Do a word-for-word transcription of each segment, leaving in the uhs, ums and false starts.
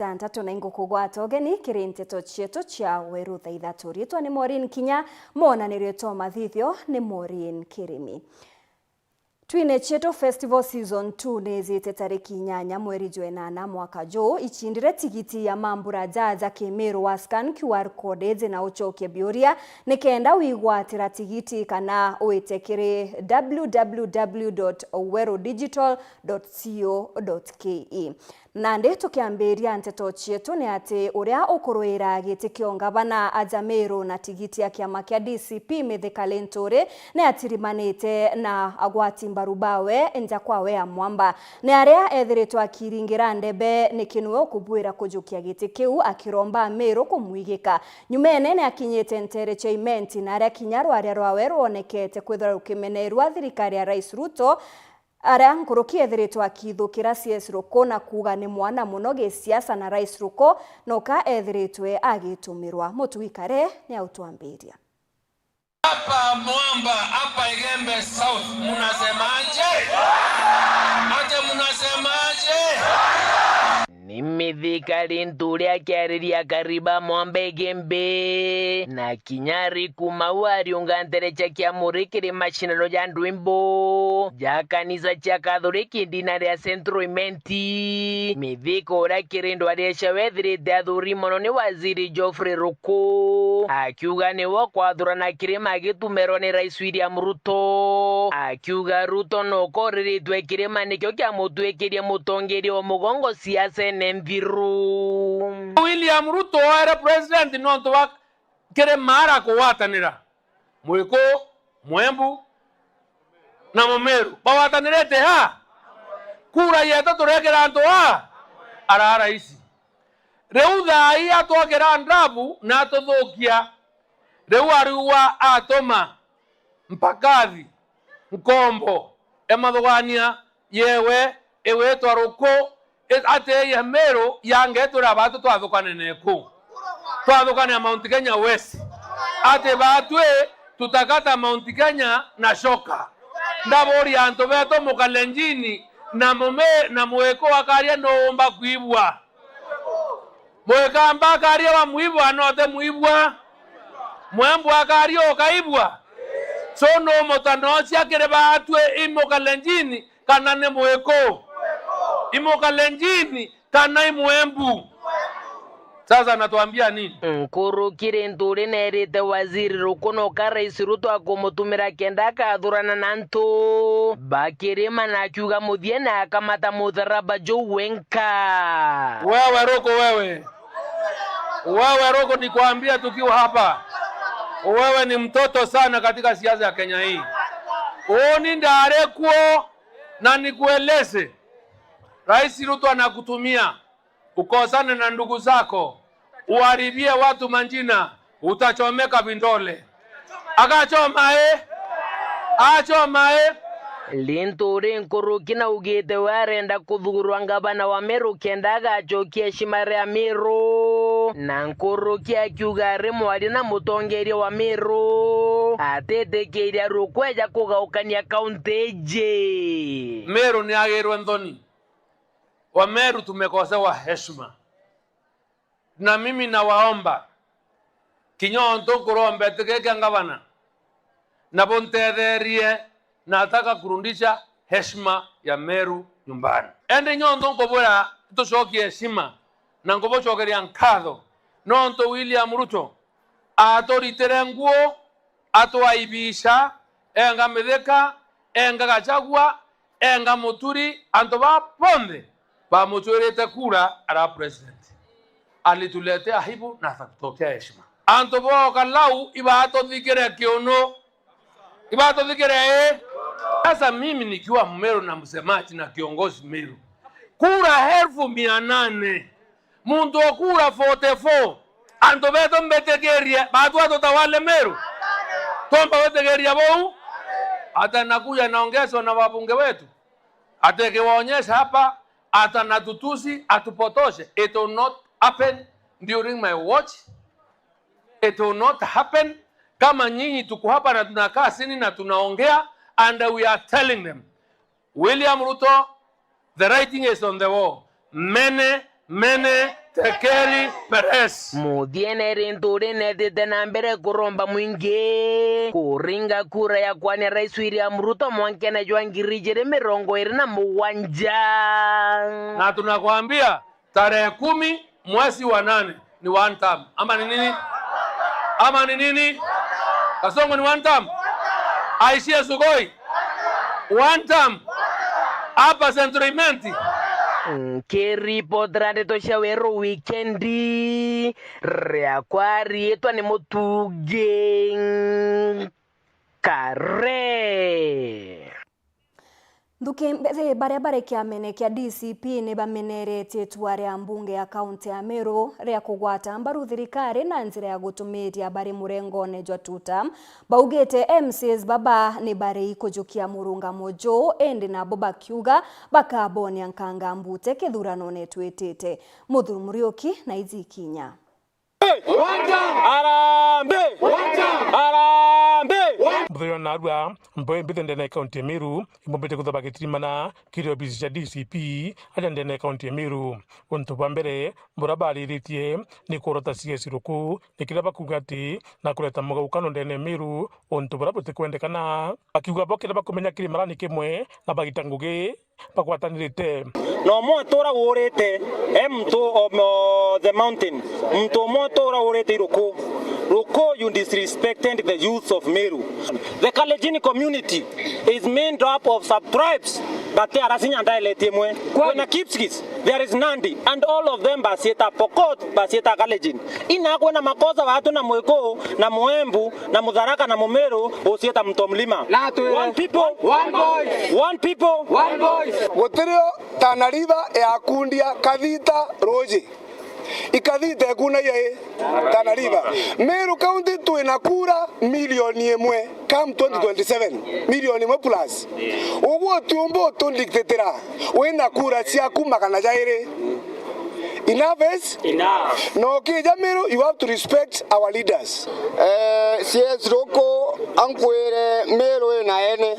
Tantatu na ingukugwata ugeni kiri nteto cietu cia weru thaa ithatu. Riitwa ni Maureen Kinya, mwonanirio jwa mathithio ni Maureen Kirimi. Twine cietu Festival Season two niijite tariki inyanya mweri jwa inana mwaka juu. Icindire tigiti ya mambura ja ja kimiru wa scan Q R code iji na ucokie biuria nikenda wigwatira tigiti kana wite kiri w w w dot weru digital dot co dot k e. Nandi tukiambiria nteto cietu ni ati uria ukuruira giti kia ungavana aja Meru na tigiti ya kiama kia D C P Mithika Linturi ni atirimanite na agwati mbaru bawe nja kwawe ya mwamba. Ni aria ethiritwe akiringira ndebe niki niwe ukubwira kujukia giti kiu akiromba Ameru kumwigika. Nyumene ni akinyite nteere cia Imenti na aria kinya rwaria rwawe rwonekete kwithirwa rukimenerua thirikari ya Rais Ruto, aria nkuruki ethiritwe akithukira C S Ruku na kuuga ni mwana mono gisiasa na Rais Ruku noka ethiritwe agitumirwa. Mutugi Kare ni autwambiria. Hapa Mwamba, hapa Igembe South, mnasemaje? Ate mnasemaje? Ni Mithika Linturi akiariria akari ba Mwamba Igembe, na kinya ari kuma u ariunga nteere cia kiamuri kiri macindano ja ndwimbo ja kanisa cia Kathoriki ndina ria Central Imenti. Mithika uria kiri ndwaria ciawe ethirite athuri mono ni Waziri Geoffrey Ruku, akiuga niwe ukwathurana kirima agitumerwa ni Rais William Ruto, akiuga Ruto noka uriritwe kirima nikio kiamutwikirie mutongeria wa mugongo siasene nthiru. William Ruto oere president nontu wa kiri maara kugwatanira. Mwiku, Mwembu na Mumiru bagwatanirite ha? Kura yetu turekira antu ha? Ara raisi. Riu thaa ii atwokira ndabu na atuthukia. Riu ariua atuma mpakathi, nkombo, emathugania yewe, iwitwa Ruku, i-, ati ya Meru yangetwira batu twathukane neku. Twathukane Mount Kenya West. Ati batwi tutakata Mount Kenya na shoka. Ndaburia antu betu Mukalenjini na Mume-, na Mwiku akaria nuumba kwibua. Mwikamba akaria wa mwibwa note mwibwa. Mwembu akaria ukaibwa. So no mutanocia kiri batwi i Mukalenjini kana ni Mwiku? I Mukalenjini kana i Mwembu? Sasa anatuambia nini? Nkuruki Linturi neerite Waziri Ruku noka Rais Ruto akumutumira kenda akathurana na antu ba kirima na akiuga muthia na akamata mutharaba juu wenka. Wewe Ruku, wewe. Wewe Ruku, nikwambia tukiwa hapa, wewe ni mtoto sana katika siasa ya Kenya hii. Uni ndari kuo, na nikueleze, Rais Ruto anakutumia ukosane na ndugu zako, uharibie watu majina, utachomeka vindole. Agachoma e? Achoma e? Linturi nkuruki naugite we arenda kuthugurwa ngavana wa Meru kenda agacokia heshima ria Meru. Na nkuruki akiuga ari mwaria na mutongeria wa Meru, atitikiria rukweja kugaukania kaunti iji. Meru ni agirwe nthoni. Wameru tumekosewa heshima. Na mimi nawaomba, kinya ontu nkurombete giki kia ngavana, na buntetherie, nataka kurudisha heshima ya Meru nyumbani. Ende nyonthe nkubwira tucokie heshima na nkubucokeria nkatho, nontu William Ruto aturitire nguo, atwaibisha, enga Mithika, enga Gachagua, enga Muturi, antu baa bonthe bamutwirite kura ara president. Alituletea aibu na akatucokia heshima. Antu boka lau ibatuthikire kiunu. Ibatuthikire ii? Sasa mimi nikiwa Meru na msemaji na kiongozi Meru, kura elfu mia nane, muntu okura forty-four, antu betu mbitikirie, batu atutawale Meru? Twomba gwitikiria bou? Ati anakuja naongezwa na wabunge wetu, ati akiwaonyesha hapa, ati anatutusi, atupotoshe. It will not happen during my watch. It will not happen. Kama nyinyi tuko hapa na tunakaa chini na tunaongea, and we are telling them, William Ruto, the writing is on the wall. Many, many, Tekeri Perez. Muthiene ri nthuri nethite na mbere kuromba mwingi kuringa kura ya kwania Rais William Ruto mwankene jwa ngiri ijiri mirongo iri na mugwanja. Na tunakwambia, tarehe kumi mwezi wa nane ni one term. Ama ni nini? Ama ni nini? Kasongo ni one term? Aishie Sugoi? One term? Hapa Central Imenti? Nkiripotera ndeto cia Weru Wikendi, riakwa riitwa ni Mutungi Kare. Nthuki mbere, baria bari kiamene kia D C P ni bameneretie itua ria mbunge ya kaunti ya Meru ria kugwata mbaru thirikari na njira ya gutumiria bari murengone jwa two term. Baugite M C As baba ni bari kujukia murungamo juu, indi nabo bakiuga bakabonia nkanga mbute kithuranone twitite. Muthuri Muriuki na iji ikinya. Harambee! Harambee! Muthenya wa narua, mboe mbithe ndene ya kaunti ya Meru, imbombete kwithirwa bagitirimana kiri obisi cia D C P aja ndene ya kaunti ya Meru. Untu bwa mbere buria bariritie ni kurota C S Ruku, ni kiria bakuuga ati na kureta mugaukano ndene ya Meru, untu buria butikwendekana. Bakiuga bo kiria bakumenya kiri marani kimwe na bagita ngugi bagwatanirite. Na umwe atura urite, e muntu of, uh, the mountain. Muntu umwe atura urite i Ruku. Ruku, you disrespected the youths of Meru. The Kalenjin community is made up of sub-tribes, but there is Nyandaeleti imwe. Kwina Kipsigis, there is Nandi, and all of them basieta Pokot, basieta Kalenjin. Ina kwina makosa watu na Mwiku, na Muembu, na Mutharaka na Mumiru uciita Mto Mlima. Na twire, one people, one voice. One people, one voice. Gutirio Tana River yakundia Kathita ruuji. Ikathita ikunagia i Tana River. Meru County twina kura milioni imwe come twenty twenty-seven. Milioni imwe plus. Uguo utiumba utundictatira wina kura ciaku magana jairi. Enough is enough. Na ukija Meru, you have to respect our leaders. Eh, C S Ruku, ankwire Meru ina ene,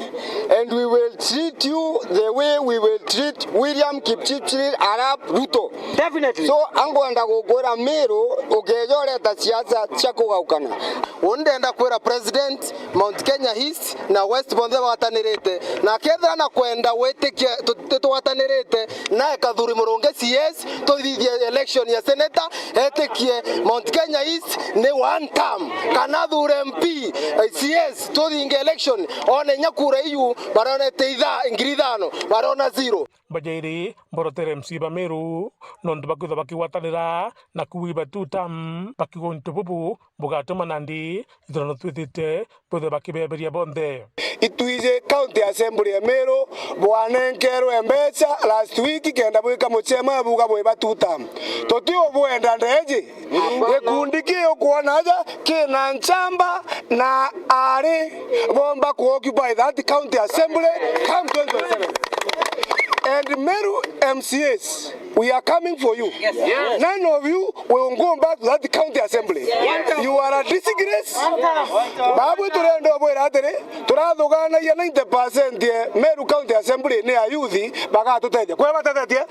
and we will treat you the way we will treat William Kipchirchir Arap Ruto. Definitely. So, ankwenda gukwira Meru, ukeja ureta siasa cia kugaukana. Uu ndenda kwira President, Mount Kenya East na West bonthe bagwatanirite, na akethira na kwenda gwitikia tu-, tu-, tugwatanirite, nae Kathuri Murungi C S, tuthithie election ya senator, etikie Mount Kenya East ni one term, kana athure M P, eh, C S, tuthinge election, one inya kura iu, barone te itha-, ngiri ithano, barona zero. Bajairi mborotere M C ba Meru, nontu bakwithwa bakigwatanira na kuuga iba two term, bakiuga untu bubu bugatuma nandi ithurano twithite bwithwe bakibeberia bonthe. Itwiji County Assembly ya Meru, bwanenkerwe mbeca last week kenda bwika muchema buga bwiba two term. Tuti ubwenda ndeji. Gikundi ki ukwona aja kina nchamba na ari bomba ku occupy that County Assembly come twenty twenty-seven. And Meru M C As, we are coming for you. Yes. None of you will go back to that County Assembly. Yes. You are a disgrace. Babu, turenda ubwira atiri, turathuganagia ninety percent ye Meru County Assembly ni a youth, bagatutethia. Kwe batethetie?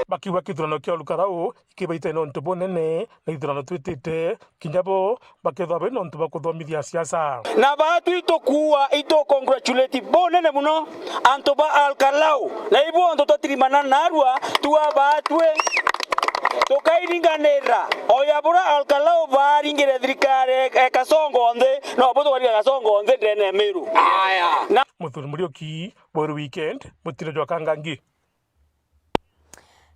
Bakiuga kithurano kia Olukarau ikibaite nontu bunene na ithurano twitite, kinya bo bakethwa be nontu bwa kuthomithia siasa. Na baatwi itukuua, itu congratulate bunene muno antu ba Alkalau, na ibu ontu twatirimana narua tua baatwi tukairinganira oya bura Alkalau baaringire thirikari e Kasongo nthi, no bu tukaringa Kasongo nthi ndene ya Meru. Aya. Na Muthuri Muriuki, Bweru Weekend, mutiro jwa Kangangi.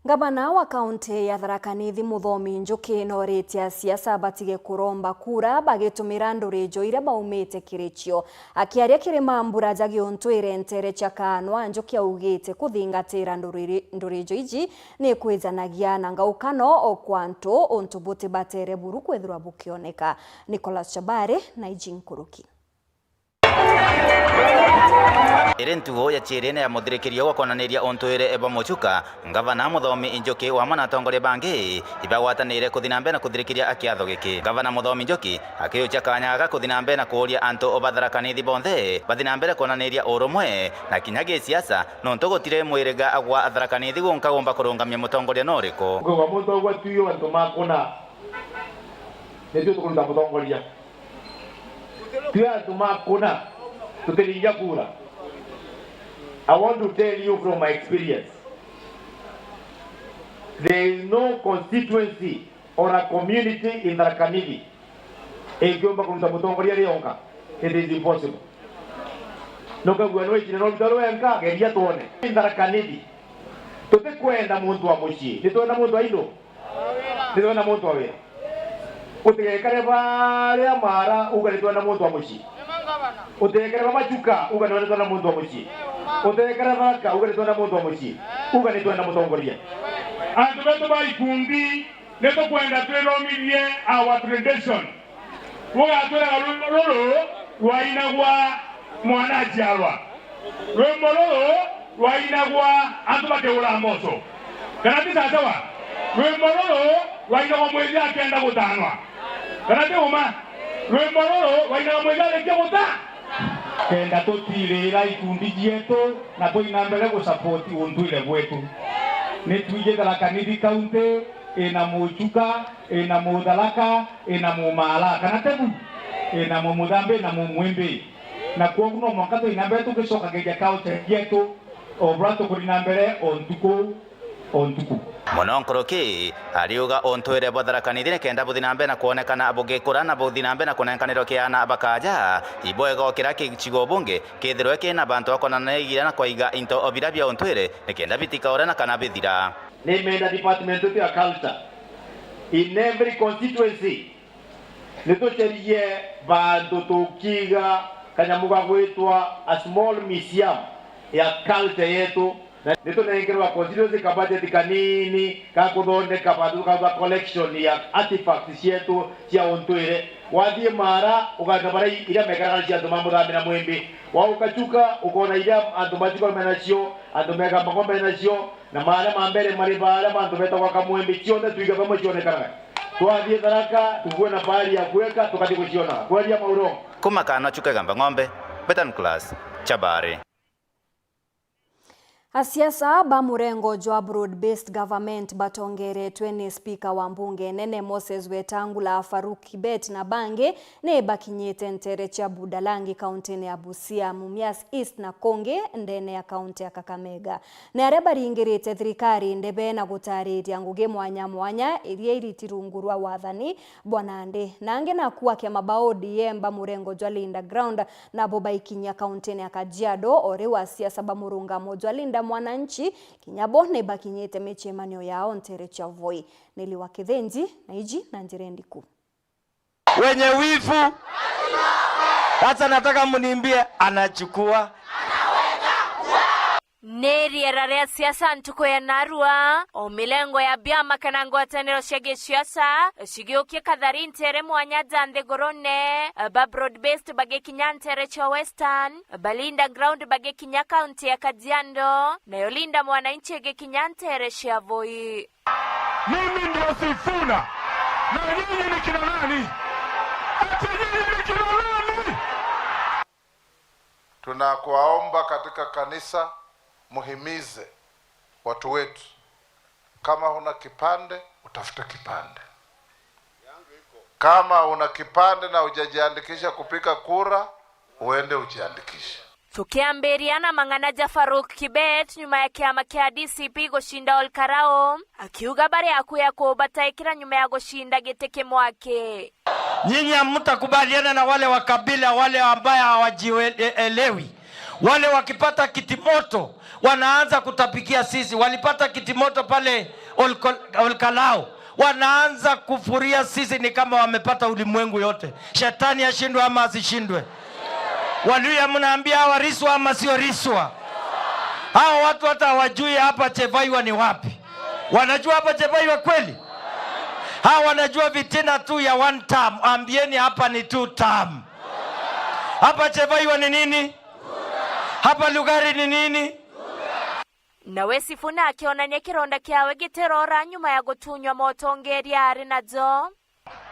Ngavana wa kaunti ya Tharaka Nithi Muthomi Njuki noritie asiasa batige kuromba kura bagitumira ndurijo iria baumite kiri cio. Akiaria kiri mambura ja Giuntu irentere cia Kanwa, Njuki augite kuthingatira nduriri-, ndurijo iji ni kwijanagia na ngaukano o kwa antu untu butibatere buru kwithirwa bukioneka. Nicholas Chabari na iji nkuruki. Iri ntugo ya ciiri ni ya muthirikiria gwa kwonaniria untwire bwa Muchuka, Ngavana Muthomi Njuki wamwe na atongoria bangi ibagwatanire kuthi na mbere na kuthirikiria kiatho giki. Ngavana Muthomi Njuki akiuchia kanya gaka kuthi na mbere na kuuria antu ba Tharaka Nithi bonthe bathi na mbere kwonaniria urumwe na kinya gisiasa, nontu gutiri mwiriga gwa Tharaka Nithi gunka gumba kurungamia mutongoria no uriku. Ukauga muntu augwa tuyo antu makuna, nitui tukuruta mutongoria. Twi antu ma kuna, tutiringia kura. I want to tell you from my experience, there is no constituency or a community in Tharaka Nithi ingiumba kuruta mutongoria ri yonka. It is impossible. Nukagua nwicine no ruta rwenka, geria twone. In Tharaka Nithi, tutikwenda muntu wa mucii, nitwenda muntu wa indu. Nitwenda muntu wa wira. Utigekare baria Mara, uga nitwenda muntu wa mucii. Utigekare ba Machuka, uga nitwenda muntu wa mucii. Utigekare Tharaka, uga nitwenda muntu wa mucii. Uga nitwenda mutongoria. Antu betu ba ikundi, nitukwenda twithomithie our tradition. Rugatwiraga rwimbo ruru rwainagwa mwana aciarwa. Rwimbo ruru rwainagwa antu bakiura mboco. Kana ti sawa? Rwimbo ruru rwainagwa mwithia akienda gutanwa. Kana ti uma? Rwimbo ruru rwainagwa mwithia arikia guta. Kenda tutirira ikundi cietu na twina mbere gusupport untwire bwetu. Ni twiji Tharaka Nithi County ina Muchuka, ina Mutharaka, ina Mumala, kana tebu, ina Mumuthambi, ina Mumwimbi. Na kwogu no mwanka twina mbere tugicokagiria culture cietu, o bura tukuri na mbere o ntuku o ntuku. Mono nkuruki, ariuga untwire bwa Tharaka Nithi ni kenda buthi na mbere na kwonekana bugikura na buthi na mbere na kunenkanirwa kiana bakaja, ibwega o kiria gicigo bunge kithirwe kina bantu bakonanaigira na kwaiga into o biria bia untwire ni kenda bitikaure na kana bithira. Nimenda department yetu ya culture in every constituency nitucerie bantu tukiiga kanyamu ga gwitwa a small museum ya culture yetu, na nitunenkerwa constituency ka budget kanini ga kuthondeka bantu tukauga collection ya artifacts cietu cia untwire. Wathii Mara, ugaika baria iria mekaraga cia antu ma Muthambi na Mwimbi. Wauka Chuka, ukona iria antu ma Chuka menacio, antu mega Mang'ombe menacio, na maria ma mbere mari baria bantu betagwa Kamwembe, cionthe twiga bamwe cionekanaga. Twathii Tharaka, tukuwe na bahari ya kuweka, tukathi guciona. Kweria Mauro. Kuma Kano Chuka Igamba Ng'ombe, Betan Class, Chabari. Asiasa ba murengo jwa Broad Based Government batongeretwe ni spika wa mbunge nene Moses Wetangula, Farouk Kibet na bangi ni bakinyite ntere cia Budalangi, kauntini ya Busia, Mumias East na kungi ndene ya kaunti ya Kakamega. Ni aria baringirite thirikari ndebe na gutariria ngugi mwanya mwanya iria iriti rungu rwa wathani bwa Nandi. Na angi naku akia maba O D M ba murengo jwa Linda Ground nabo baikinyia kauntini ya Kajiado, o riu asiasa ba murungamo jwa Linda Mwananchi kinya bo ni bakinyite micemanio yao ntere cia Voi. Nelly wa Kithinji na iji na njira ndiku. Wenye wivu. Sasa nataka mniambie anachukua. Ni riera ria siasa ntuku ya narua, o mirengo ya biama kana ngwataniro cia gisiasa cigiukia kathari ntere mwanya ja nthigurune, ba Broad Based bagikinya ntere cia Western, ba Linda Ground bagikinya kaunti ya Kajiado, nayo Linda Mwananchi igikinya ntere cia Voi. Mimi ndio Sifuna. Na nyinyi ni kina nani? Ati nyinyi ni kina nani? Tunakuwaomba katika kanisa, muhimize watu wetu. Kama huna kipande, utafute kipande. Kama una kipande na hujajiandikisha kupiga kura, uende ujiandikishe. Tukiambiria na mang'ana ja Farouk Kibet nyuma ya kiama kia D C P gucinda Ol Kalou, akiuga bari akui ya kubataikira nyuma ya gucinda giti kimwaki. Nyinyi hamtakubaliana na wale wa kabila wale ambaye hawajielewi. Wale wakipata kitimoto wanaanza kutapikia sisi. Walipata kitimoto pale Olko-, Olkalou. Wanaanza kufuria sisi ni kama wamepata ulimwengu yote. Shetani ashindwe ama asishindwe? Waluya mnaambia hawa riswa ama sio riswa? Hawa watu hata hawajui hapa Chevaiwa ni wapi. Wanajua hapa Chevaiwa kweli? Hawa wanajua fitina tu ya one term. Ambieni hapa ni two term. Hapa Chevaiwa ni nini? Hapa lugari ni nini? Nawe Sifuna akionania kironda kiawe gitirora nyuma ya gutunywa motongeria ari najo.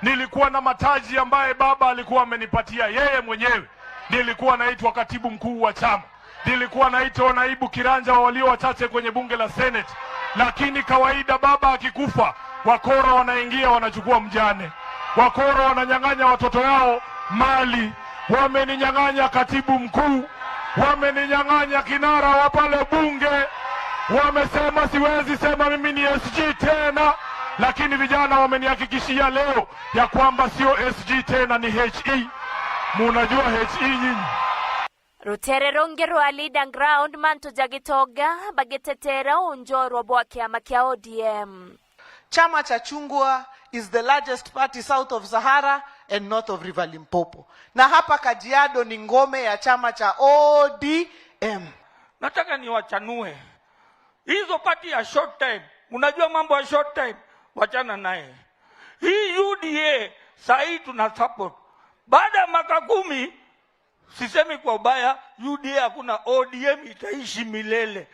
Nilikuwa na mataji ambaye baba alikuwa amenipatia yeye mwenyewe. Nilikuwa naitwa katibu mkuu wa chama. Nilikuwa naitwa naibu kiranja wa walio wachache kwenye bunge la Senate. Lakini kawaida baba akikufa, wakora wanaingia wanachukua mjane. Wakora wananyang'anya watoto yao mali. Wameninyang'anya katibu mkuu. Wameninyang'anya kinara wa pale bunge. Wamesema siwezi sema mimi ni S G tena. Lakini vijana wamenihakikishia leo ya kwamba sio S G tena, ni H E. Munajua H E nyinyi? Rutere rungi rwa Leader Ground, mantu ja Gitonga bagitetera unjorwa bwa kiama kia O D M. Chama cha Chungwa is the largest party south of Sahara and north of River Limpopo. Na hapa Kajiado ni ngome ya chama cha O D M. Nataka niwachanue. Hizo party ya short time, unajua mambo ya short time, wachana naye. Hii U D A saa hii tuna support. Baada ya miaka kumi, sisemi kwa ubaya, U D A hakuna, O D M itaishi milele.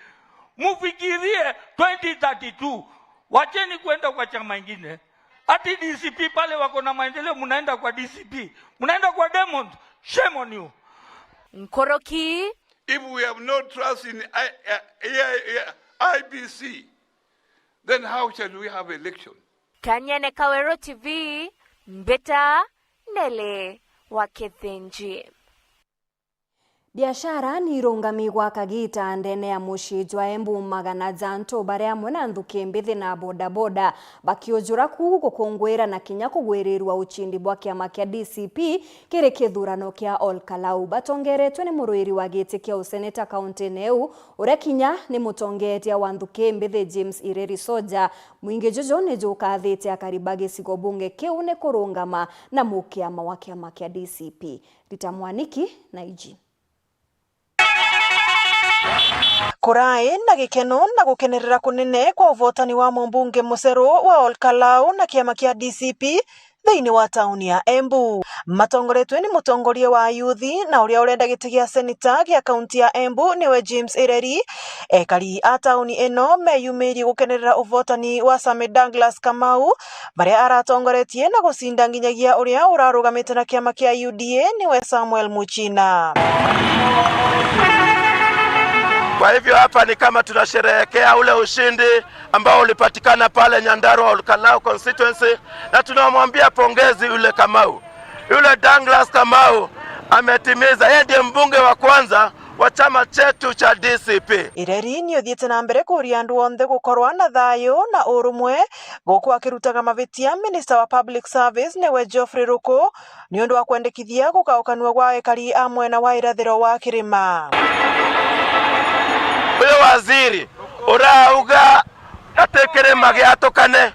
Mufikirie twenty thirty-two, wacheni kwenda kwa chama ingine. Ati D C P pale wako na maendeleo, mnaenda kwa D C P, mnaenda kwa Diamond. Shame on you. Nkoroki. If we have no trust in I, uh, A I, uh, I B C, then how shall we have election? Kanyene Kaweru T V, Mbita Nele wa Kithinji. Biashara ni irungami gwa kagiita ndene ya mucii jwa Embu, magana ja antu bari amwe na nthuki mbithi na bodaboda bakiujura kuu gukunguira na kinya kugwirirua ucindi bwa kiama kia D C P kiri kithurano kia Ol Kalou. Batongeretwe ni muruiri wa giti kia useneta kaunti-ini iu, uria kinya ni mutongeeria wa nthuki mbithi James Ireri Soja. Mwingi juju ni jukathite akari ba gicigo bunge kiu ni kurungama na mukiama wa kiama kia D C P. Rita Mwaniki na iji. Kurai na gikeno na gukenerera kunene kwa uvotani wa mumbunge muceru wa Ol Kalou na kiama kia D C P thiini wa tauni ya Embu. Matongoretwe ni mutongoria wa ayuthi na uria urenda giti gia seneta gia kaunti ya Embu niwe James Ireri, ekari a tauni ino meyumiirie gukenerera uvotani wa Sami Douglas Kamau, baria aratongoretie na gucinda nginyagia uria urarugamite na kiama kia U D A niwe Samuel Muchina. Kwa hivyo hapa ni kama tunasherehekea ule ushindi ambao ulipatikana pale Nyandarua Ol Kalou constituency, na tunamwambia pongezi yule Kamau. Yule Douglas Kamau ametimiza, yeye ndiye mbunge wa kwanza wa chama chetu cha D C P. Ireri ni uthiite na mbere kuuria andu onthe gukorwa na thayu na urumwe, guku akirutaga mavitia minista wa public service niwe Geoffrey Ruku, ni undu wa kwendekithia gukaukanua gwa ekari a mwena wa irathiro wa kirima. Uyu waziri urauga ati kirima giatukane,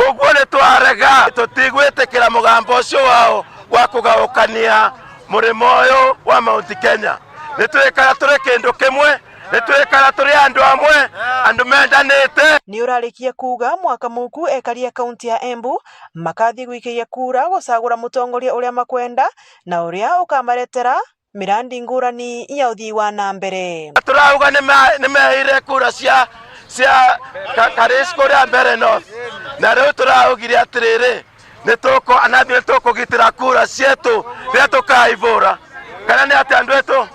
uguo ni twarega. Tutigwitikira mugambo ucio wao wa kugaukania murimo uyu wa Mount Kenya. Ni twikara turi kindu kimwe, ni twikara turi andu amwe, andu mendanite. Ni urarikia kuuga mwaka muku ekari a kaunti ya Embu makathii gwikiria kura gucagura mutongoria uria makwenda na uria ukamaretera mirandi ngurani ya uthii wa na mbere. Turauga ni ma-, ni meire kura cia, cia ka-, Karis kuria mbere North. Na riu turaugire atiriri, ni tuku-, anathi ni tukugitira kura cietu riria tukaivura. Kana ni atia andu etu?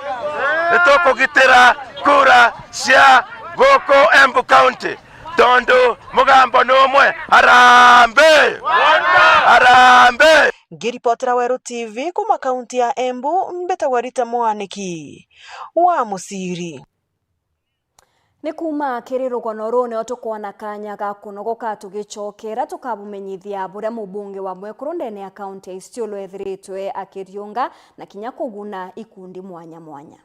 Ni tukugitira kura cia guku Embu County. Tondu mugambo ni umwe, Harambee! Harambee! Ngiripotera Weru T V kuma kaunti ya Embu, mbitagwa Rita Mwaniki wa Muciri. Ni kuma kiri rugono ruu nio tukwona kanya ga kunogoka tugicokera tukabumenyithia buria mubunge wa mwekuru ndene ya kaunti ya Isiolo ethiritwe akiriunga na kinya kuguna ikundi mwanya mwanya.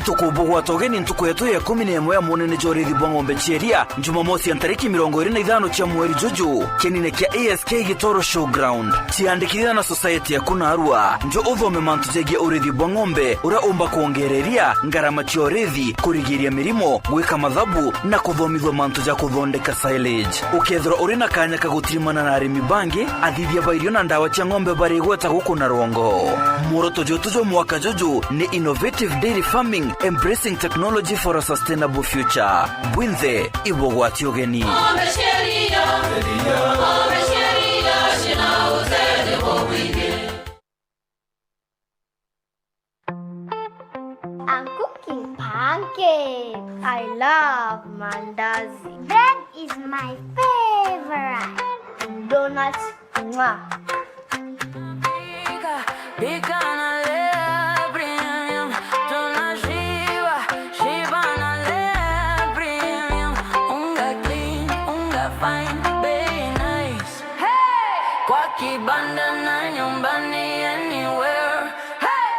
Tukubugwata ugeni ntuku yetu ya ikumi na imwe ya munene jwa urithi bwa ng'ombe cia iria, Jumamosi ya ntariki mirongo iri na ithano cia mweri juju, kienine kia A S K Gitoro Showground. Ciandikithia na society yaku narua, njo uthome mantu jegie urithi bwa ng'ombe, uria umba kwongereria ngarama cia urithi, kurigiria mirimo, gwika mathabu, na kuthomithua mantu ja kuthondeka silage. Ukethirwa uri na kanya ka gutirimana na arimi bangi, athithia ba irio na ndawa cia ng'ombe bari igweta guku na rwongo. Mworoto jwetu jwa mwaka juju ni Innovative Dairy Farming, Embracing Technology for a Sustainable Future. Bwinthe ibugwati ugeni. I'm cooking pancakes. I love mandazi. Bread is my favorite. Donuts. Mwah. Pika, pika na Lea Premium. Tunashiba, shiba na Lea Premium. Unga clean, unga fine, bei nice. Hey! Kwa kibanda na nyumbani, anywhere. Hey!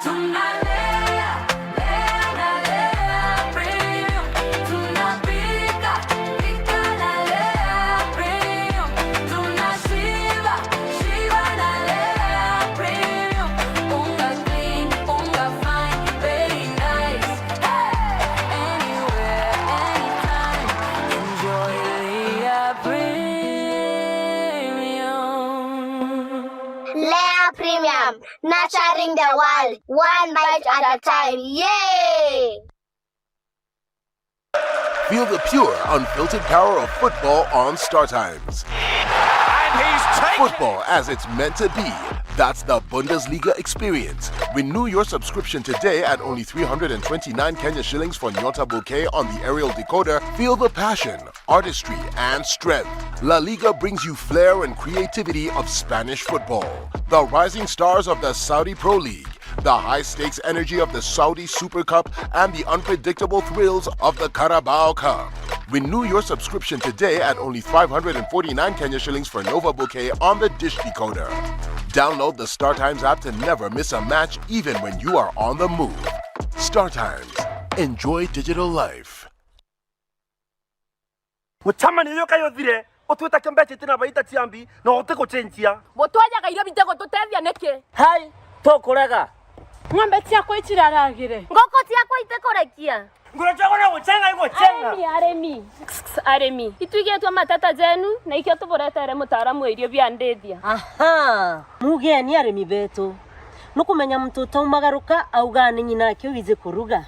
Tunalea, lea na Lea Premium. Tunapika, pika na Lea Premium. Tunashiba, shiba na Lea Premium. Unga clean, unga fine, very nice. Hey! Anywhere, anytime. Enjoy Lea Premium. Lea Premium, nurturing the world, one bite at a time. Yay! Feel the pure, unfiltered power of football on Star Times. And he's taken Football as it's meant to be. That's the Bundesliga experience. Renew your subscription today at only three hundred and twenty-nine Kenya shillings for Nyota Bouquet on the aerial decoder. Feel the passion, artistry, and strength. La Liga brings you flair and creativity of Spanish football. The rising stars of the Saudi Pro League, the high-stakes energy of the Saudi Super Cup, and the unpredictable thrills of the Carabao Cup. Renew your subscription today at only five hundred and forty-nine Kenya shillings for Nova Bouquet on the dish decoder. Download the Star Times app to never miss a match, even when you are on the move. Star Times. Enjoy digital life. Mucemanio uyu kai uthire, utwita kio mbeca itina baita ciambi, na utigucenjia. Butwajaga irio bitigututethia niki? Hai, tukurega. Ng'ombe ciakwa iciraragire. Ngoko ciakwa itikurekia. Nguru ciakwa no gucenga igucenga. Arimi, arimi. Arimi. Itwigitwe mateta jenu, na ikio tuburetere mutaaramu wa irio bia ndithia. Aha, mugeni arimi betu. Nukumenya muntu utaumagaruka augaa ni nyina ake wiji kuruga.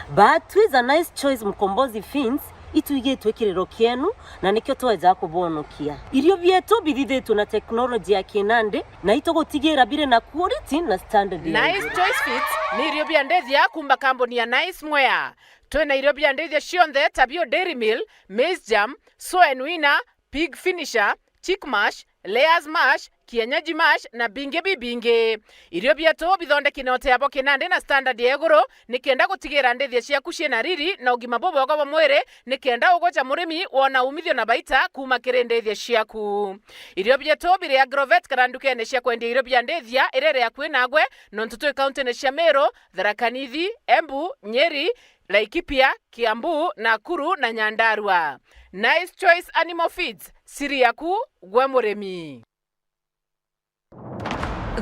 But with a Nice Choice Mkombozi Feeds, itwigitwe kiriro kienu, na nikio tweja kubonokia. Irio bietu bithithitwe na teknoloji ya kinandi, na itugutigira biri na quality na standard ya Nice iguru. Choice Feeds ni irio bia ndithia kuuma kambuni ya Nice Mwea. Twina irio bia ndithia cionthe ta bio Dairy Meal, Maize Germ, Soen Winner, Pig Finisher, Chick Mash, Layers Mash, Kienyeji Mash na bingi bibingi. Irio bietu bithondeki na uteabo kinandi na standard ya iguru, nikenda gutigira ndithia ciaku ciina riri na ugima bubwega bwa mwiri, nikenda ugwe ja murimi wona umithio na baita kuuma kiri ndithia ciaku. Irio bietu biri Agrovet kana ndukene cia kwendia irio bia ndithia iria iri akui nagwe, nontu twi kauntine cia Meru, Tharaka Nithi, Embu, Nyeri, Laikipia, Kiambu, Nakuru na Nyandarua. Nice Choice Animal Feeds, siri yaku gwe murimi.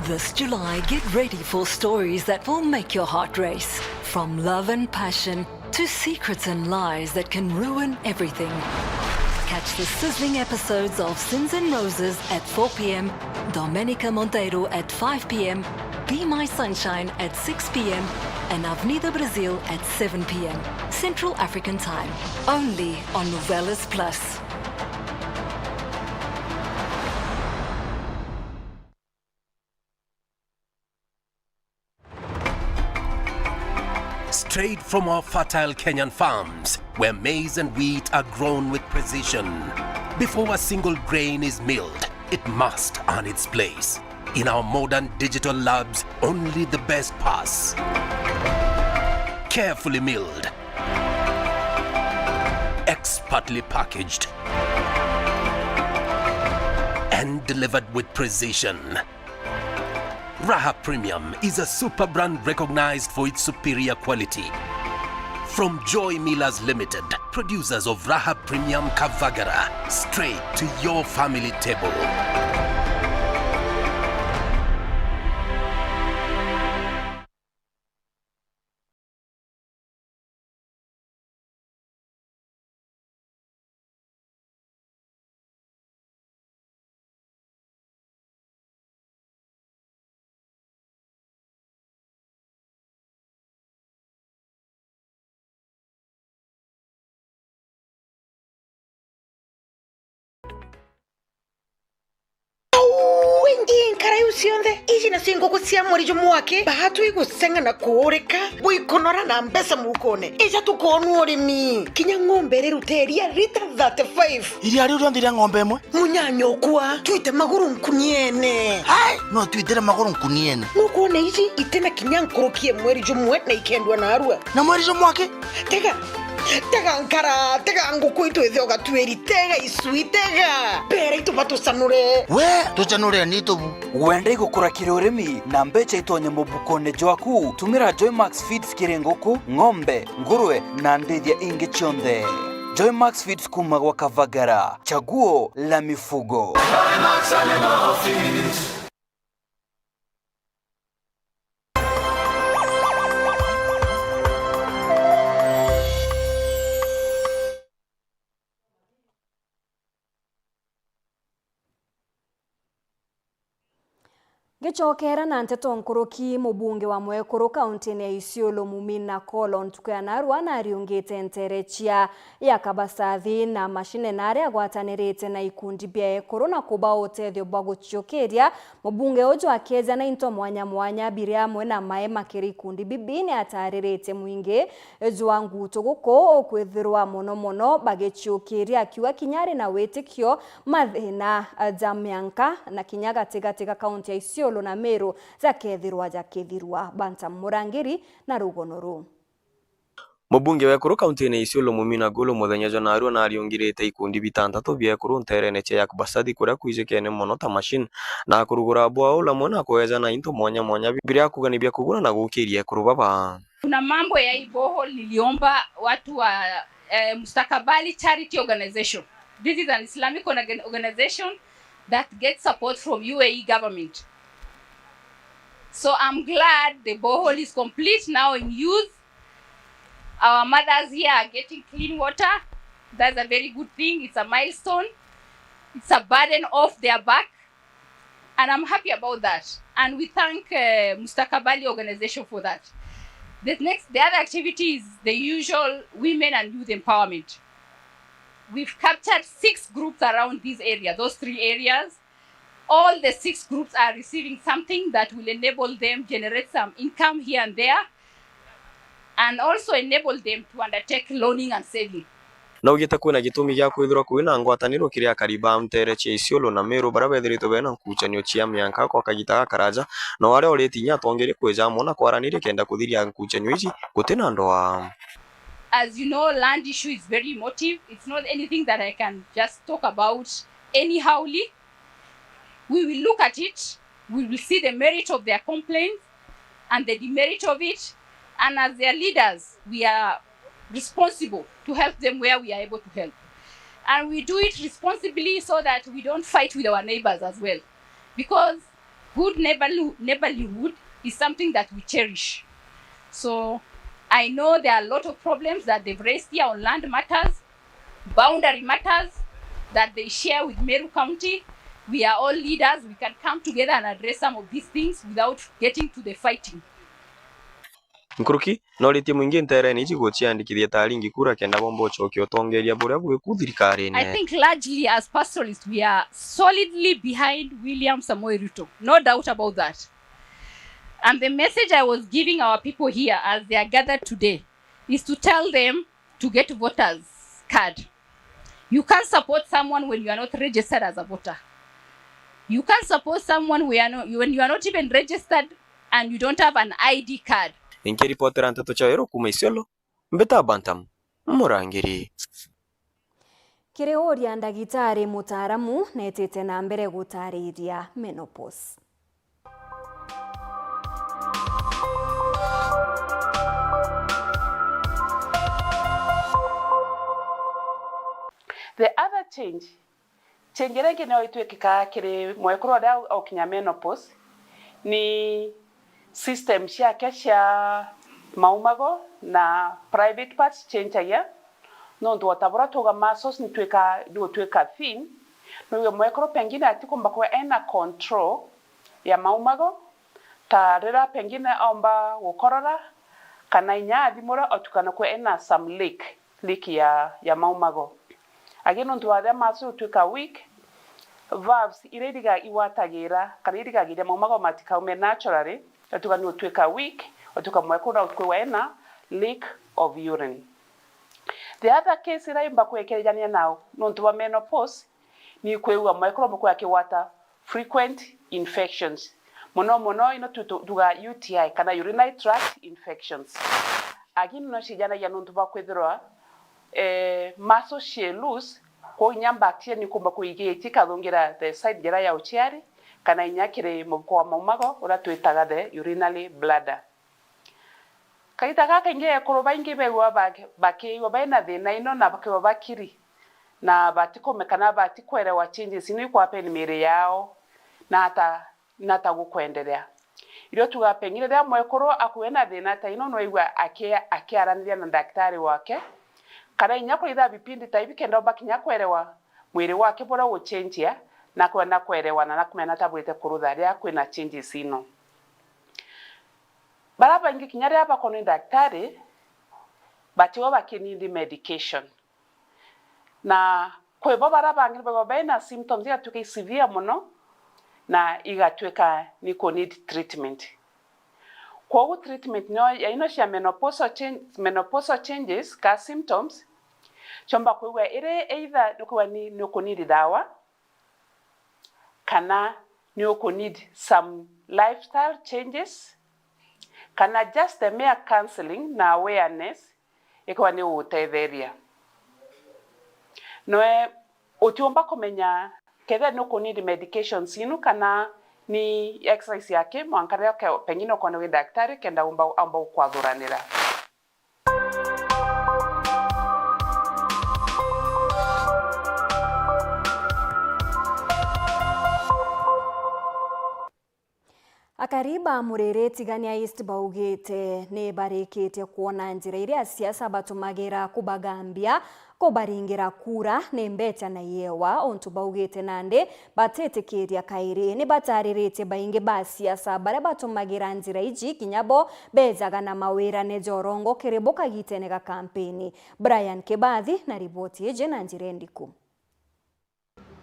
This July, get ready for stories that will make your heart race. From love and passion to secrets and lies that can ruin everything. Catch the sizzling episodes of Sins and Roses at four p.m., Domenica Monteiro at five p.m., Be My Sunshine at six p.m., and Avenida Brasil at seven p.m. Central African Time, only on Novelas Plus. Straight from our fertile Kenyan farms, where maize and wheat are grown with precision. Before a single grain is milled, it must earn its place. In our modern digital labs, only the best pass. Carefully milled, expertly packaged, and delivered with precision. Raha Premium is a super brand recognized for its superior quality. From Joy Millers Limited, producers of Raha Premium Kavagara, straight to your family table. Au ingi nkara iu cionthe, iji nacio nguku cia mweri jumwe aki, baatwi gusenga na kuurika, bwikunora na mbeca mukone. Ija tukoonua urimi. Kinya ng'ombe irirute iria lita thirty-five. Iria riu rionthe ria ng'ombe imwe? Munyanya ukwa, twite maguru nkuniene. Ai, no twitire maguru nkuniene. Nukwona iji itina kinya nkuruki ya mweri jumwe na ikendwa narua. Na mweri jumwe aki? Tega, tega nkara, tega nguku itwithe ugatuiri, tega icui, tega. Bera ituba tucanure. We, tucanure ni itubu. Wenda igukura kiri urimi na mbeca itonye mubukone jwaku? Tumira Joymax Feeds kiri nguku, ng'ombe, ngurwe na ndithia ingi cionthe. Joymax Feeds kuma gwa Kavagara, chaguo la mifugo. Ngicokera na nteto nkuruki, mubunge wa mwekuru kauntine ya Isiolo, Mumina Kolo, ntuku ya narua nariungite nterecia ya Kabasathi na mashine na aria agwatanirite na ikundi bia ekuru na kuba utethio bwa guciukiria. Mubunge uju akeja na into mwanya mwanya biri amwe na maema kiri ikundi bibi, ni atariritie mwingi jwa ngutu guku ukwithirwa mono mono bagiciukiria, akiuga kinya ari na witikio mathina ja mianka na kinya gatigati ga kaunti ya Isiolo na Meru jakethirwa jakithirwa. Bantam Murangiri na rugono ruu. Mubunge wa ekuru kauntine ya Isiolo, Mumina Gulu, muthenya jwa narua nariungirite ikundi bitantatu bia ekuru nterene cia Yakbasathi kuria kwijikene mono ta machine na kurugura bwaul amwe na kweja na into mwanya mwanya biria akuga ni bia kuguna na gukiria ekuru baba. Kuna mambo ya hii borehole niliomba watu wa, eh, Mustakabali Charity Organization. This is an Islamic organ-, organization that gets support from U A E government. So I'm glad the borehole is complete now in use. Our mothers here are getting clean water. That's a very good thing. It's a milestone. It's a burden off their back. And I'm happy about that. And we thank, uh, Mustakabali organization for that. The next, the other activity is the usual women and youth empowerment. We've captured six groups around this area, those three areas. All the six groups are receiving something that will enable them generate some income here and there, and also enable them to undertake loaning and saving. Naugite kwina gitumi gia kwithirwa kwina ngwataniro kiri akari ba ntere cia Isiolo na Meru baria bethiritwe bena nkucanio cia mianka kwa kagita gakaraja, na aria oriti inya atongeria kweja amwe na kwaraniria kenda kuthiria nkucanio iji gutina ndoa. As you know, land issue is very emotive. It's not anything that I can just talk about anyhowly. We will look at it, we will see the merit of their complaints and the demerit of it, and as their leaders, we are responsible to help them where we are able to help. And we do it responsibly so that we don't fight with our neighbors as well. Because good neighborly-, neighborhood is something that we cherish. So I know there are a lot of problems that they've raised here on land matters, boundary matters that they share with Meru County. We are all leaders, we can come together and address some of these things without getting to the fighting. Nkuruki, noritie mwingi nterene iji guciandikithia ta aringi kura kenda bomba ucokia utongeria buria bwiku thirikarine. I think largely as pastoralists we are solidly behind William Samoei Ruto. No doubt about that. And the message I was giving our people here as they are gathered today is to tell them to get voters card. You can't support someone when you are not registered as a voter. You can't support someone we are not, when you are not even registered and you don't have an I D card. Nkiripotera nteto cia Weru kuma Isiolo, mbita Bantam Murangiri. Kiri uria ndagitari mutaaramu netite na mbere gutariria menopause. The other change, change iria ingi niyo itwikikaga kiri mwekuru uria aukinya menopause, ni system ciake cia maumago na private parts changeagia, nontu o ta buria twauga muscles nitwika, nigutwika thin, noigue mwekuru pengine atikumba kwithirwa ena control ya maumago, ta riria pengine aumba gukorora, kana inya athimura otukana kwi ena some leak, leak ya, ya maumago. Again, nontu wa riria muscle utwika weak, valves iria iriga-, igwatagira kana irigagiria maumago matikaume naturally, otuka ni utwika weak, otuka mwekuru na ukwigua ena leak of urine. The other case iria imba kwekerejanira nao nontu bwa menopause, ni kwigua mwekuru mukwe akigwata frequent infections. Mono mono ino tu-, tu-, tuga U T I kana urinary tract infections. Again, no cijanagia nontu bwa kwithirwa, eh, muscle cie loose, kwou inya bacteria ni kumba kwigitie ikathungira the side njira ya uciari, kana inya kiri mubuko wa maumago uria twitaga the urinary bladder. Kaita gaka kaingi ekuru baingi beegua ba-, bakiigua baina thina ino na bakiigua bakiri, na batikume kana batikwerewa changes ino ikwapen miiri yao, na ata, na ata gukwenderea. Irio tuga pengine riria mwekuru akuwe na thina ta ino, nwaigua aki-, akiaraniria na daktari wake, kana inya kuritha vipindi ta ibi kenda umba kinya kwerewa mwiri wake buria uguchenjia, na kwenda kwerewa na, na kumenya tabwite kurutha riria kwina changes ino. Baria baingi kinya riria bakonwa ni daktari, batiwa bakinindi medication. Na kwi bo baria bangi baigwa baina symptoms igatuika i severe mono, na igatuika ni ku need treatment. Kwogu treatment no ya ino cia menopausal change, menopausal changes ka symptoms, ciomba kwigua iri either ni kwigua ni, ni uku need dawa, kana ni uku need some lifestyle changes, kana just the mere counseling na awareness ikorwa ni ugutetheria. Noe utiumba kumenya kethira ni uku need medications inu kana ni exercise ya ki mwanka riria uke-, pengine ukonewe daktari kenda umba, aumba gukwathuraniira. Akari ba Muriri Tigania East baugite ni barikitie kwona njira iria asiasa batumagira kubagambia kubaringira kura ni mbecha na iewa, untu baugite nandi batitikiria kairi. Ni batariritie baingi ba asiasa baria batumagira njira iji kinya bo bejaga na mawirane ja urongo kiri bo kagitene ga kampeni. Brian Kibathi na riboti iji na njira indiku.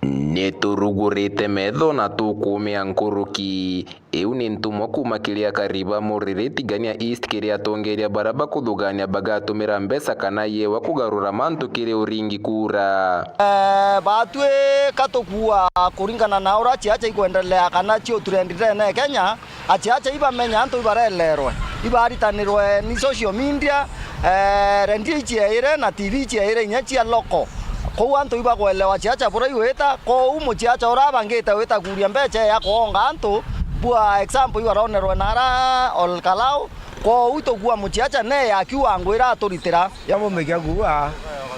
Ni turugurite metho na tukumia nkuruki. Iu ni ntumwa kuuma kiri akari ba Muriri Tigania East kiri atongeria baria bakuthugania bagatumira mbeca kana yewa kugarura mantu kiri uringi kura. Eh, batwi ka tukuua kuringana na uria ciaca ikwendelea kana ciu trend ndene Kenya, aciaca ibamenya antu ibarelerwe, ibaritanirwe ni social media, eh, redio icieire na T V icieire inya cia local. Kou antu ibagwelewa ciaca buria igwita, kou muciaca uria abangite wita kuria mbeca ya kuonga antu, bua example ibaronerwe nara Ol Kalou, kou tugua muciaca ne yakiuga ngwira aturitira. Yamumbikia kuuga,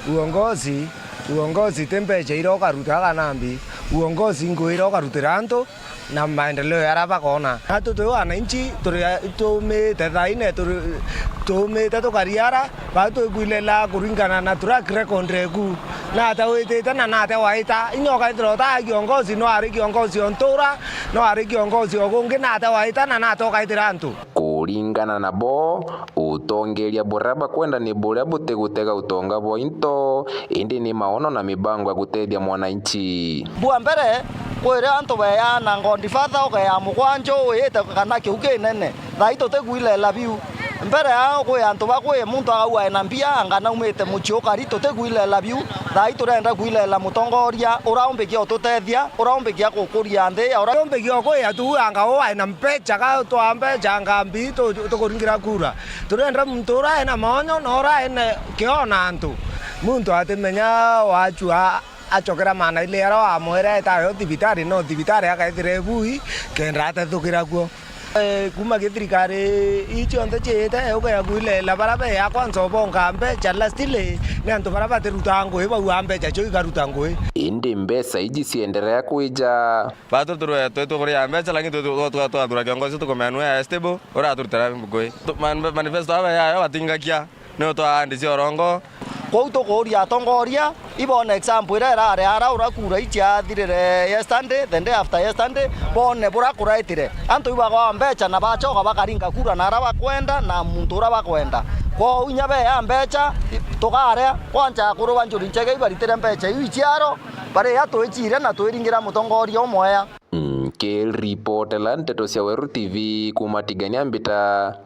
uongozi, uongozi ti mbeca iria ukaruta kana mbi, uongozi ngwira ukarutira antu, na maendeleo yaria bakona. Natu twi wananchi, turi, tumite thaine, turi, tumite tukariara, bau twikwilela kuringana na track record eku. Nate witite na nate waita. Inya ukaithira utaa kiongozi, no ari kiongozi o ntura, no ari kiongozi o gungi, nate waita na nate ukaithira antu. Kuringana na bo, utongeria buria bakwenda ni buria butigutega utonga bwa into, indi ni maono na mibango ya gutethia mwananchi. Bua mbere, kwiri antu beyaana godfather ukeya mugwanju uyite kana kiu kinene. Thaai tutigwilela biu. Mbere yao kwi antu bakwi muntu akauga ena mbia, anga naumite mucii ukari, tutigwilela biu. Thaai turenda kwilela mutongoria uria umbikia ututethia, uria umbikia gukuria nthi, uria umbikia ukwia tu anga uu aina mbecha, ka twa mbecha anga mbi tu-, tukuringira kura. Turenda muntu uria aina maonyo na uria aina kiona antu. Muntu atimenya wachua achokera maana ile aria wamwira etayo thibitari, no thibitari akaithira ebui, kenda atethukira kuo. Eh, kuma githirikari ii cionthe ciite, ugeya kwilela bara be ya kwanza ubonga mbecha, lastly, ni antu bara batirutaa ngui bau a mbecha cio ikaruta ngui. Indi mbecha iji cienderea kwija. Batu turwe twitwe kuria mbecha, lakini twi-, twa-, twa-, twathura kiongozi tukumea nwe ya stable, uraturutira ngui. Tu-, man-, manifesto aba yayo batingakia. Niu twaandisi orongo. Kwou tukuuria atongoria, ibone example iria irari ara uria kura iu ciathirire yesterday, the day after yesterday, bone buria kuraitire. Antu iu bagwaa mbecha na bacoka bakaringa kura na aria bakwenda na muntu uria bakwenda. Kwou inya bea mbecha, i-, tugaria, kwancha akuru ba Njuri Ncheke ibaritire mbecha iu iciaro, baria twicire na twiringira mutongoria umwea. Nkiripotela nteto cia Weru T V kuuma Tigania, mbita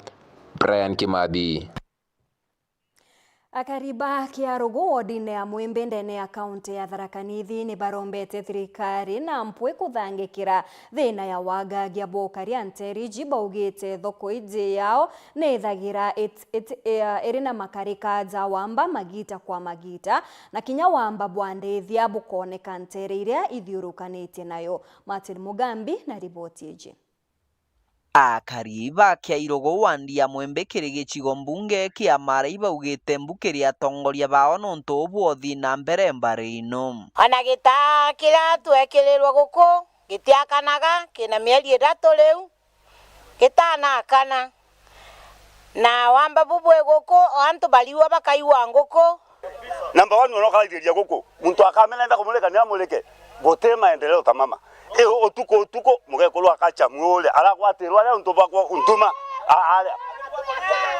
Brian Kimathi. Akari ba Kiarugu wodine ya Mwimbi ndene ya kaunti ya Tharaka Nithi ni barombete thirikari na mpwi kuthangikira thina ya wagagia bwa ukaria nteere iji, baugite thoko iji yao ni ithagira it-, it-, ea, iri na makarika ja wamba magita kwa magita, na kinya wamba bwa ndithia bukooneka nteere iria ithiurukanitie nayo. Martin Mugambi na riboti iji. Akari ba Kiairugu wandi ya Mwimbi kiri gicigo mbunge kia Mara ibaugite mbu kiri atongoria bao nontu bwa uthii na mbere mbari ino. Ona gitaa kiria twekirirwe guku gitiakanaga, kina mieri ithatu riu, gitanakana. Na wamba bu bwi guku, o antu bariua bakaigua nguku. Number one, ona ukaraithiriria guku, muntu akamena enda kumurika, ni amurike. Guti maendeleo ta mama. I utuku, utuku, mugekuru akacha mwi uria, aragwatirwa aria untu bwakwa untuma, a-, aria.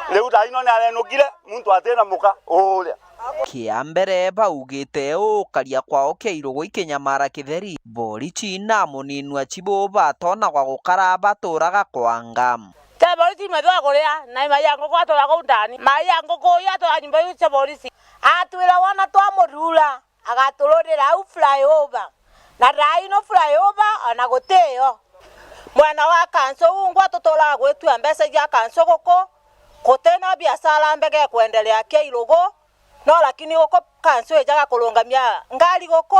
Riu thaa ino ni arenukire, muntu atina muka uria. Kia mbere baugite ukaria kwao Kiairugu ikinyamara kitheri, borichi na muninua chibu batonagwa gukara baturaga kwanga. Te borisi imwe twakuria, na mai ya nguku atwara kuu ndani. Mai ya nguku uyu atwara nyumba iu cia borisi. Atwira wona twamurura, agatururira au flyover. Na thaa ino flyover ona gutiyo. Mwena wa kanso ungwa tuturaga gwitua mbeca cia kanso guku, gutina biashara mbega ikwendelea Kiairugu, no lakini guku kanso ijaga kurungamia ngari guku,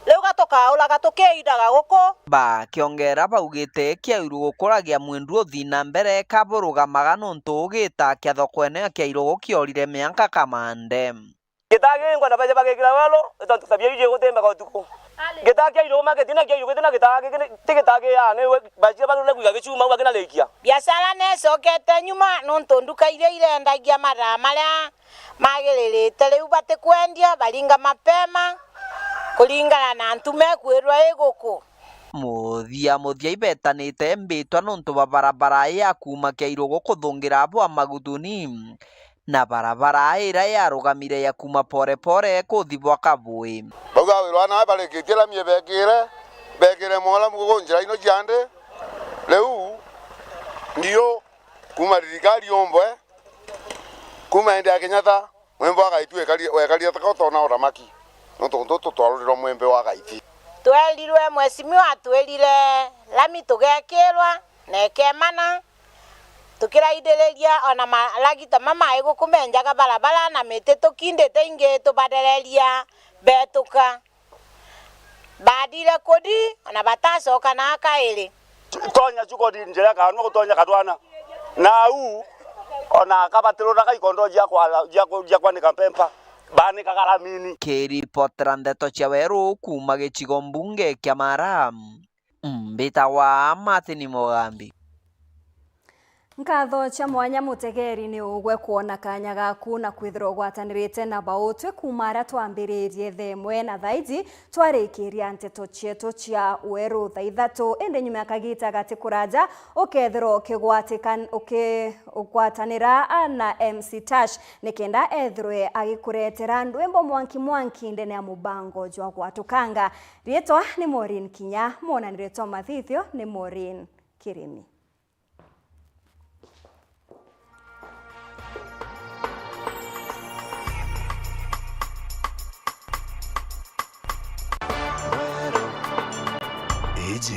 riu gatukauraga tukiindaga guku. Bakiongera baugite Kiairugu kuragia mwindu uthii na mbere kaburugamaga nontu ugita kia thokone ya Kiairugu kiorire mianka kamande. Gitaa gingwa na baja bagikira welo, tontu tabia iu igutimbega utuku. Gitaa kia Kiairugu market na Kiairugu gitina gitaa giki ni, ti gitaa kia ni, bacia barure kwiga gicuma au bakinarikia. Biashara ni icokete nyuma nontu nduka iria irendagia mathaa maria magiririte riu batikwendia, baringa mapema kuringana na antu mekwirwa i guku. Muthia muthia ibetanite mbitwa nontu bwa barabara ya kuuma Kiairugu kuthungira bwa Magutuni, na barabara iria yarugamire ya kuuma Pore Pore kuthi bwa Kabui. Bauga wirwa ana barikitie lami bekire, bekire mola mugugu njira ino ciandi. Riu ndiu kuuma thirikari umbwe, kuuma indi ya Kenyatta, mwembe wa Gaiti wekari-, wekarire taka utona uramaki. Nontu ntutu twarurirwa mwembe wa Gaiti. Twerirwe, mheshimiwa atwirire lami tugekirwa na ikemana, tukiraithiriria ona maragita mamae guku menjaga barabara na miti tukindite ingi tubathereria betuka. Bathire kuthi, ona batacoka na kairi. Tonya cukori njira kanwa gutonya katwana. Na au, ona akabatirura kaikondo cia kwa, cia ku-, cia kwanika mpempa. Banikaga ramini. Kiripotera ndeto cia weru kuuma gicigo mbunge kia Mara, mbitagwa Martin Mugambi. Nkatho cia mwanya mutegeri ni ugwe kwona kanya gaku na kwithirwa ugwatanirite na bautwi kuuma aria twambiririe thaa imwe na thaiji twarikiria nteto cietu cia weru thaa ithatu. Indi nyuma ya kagita gati kuraja ukethirwa ukigwatikan-, uki-, ugwatanira na M C Tash nikenda ethirwe agikuretera ndwimbo mwanki mwanki ndene ya mubango jwa gwatukanga. Riitwa ni Maureen Kinya, mwonanire twa mathithio ni Maureen Kirimi.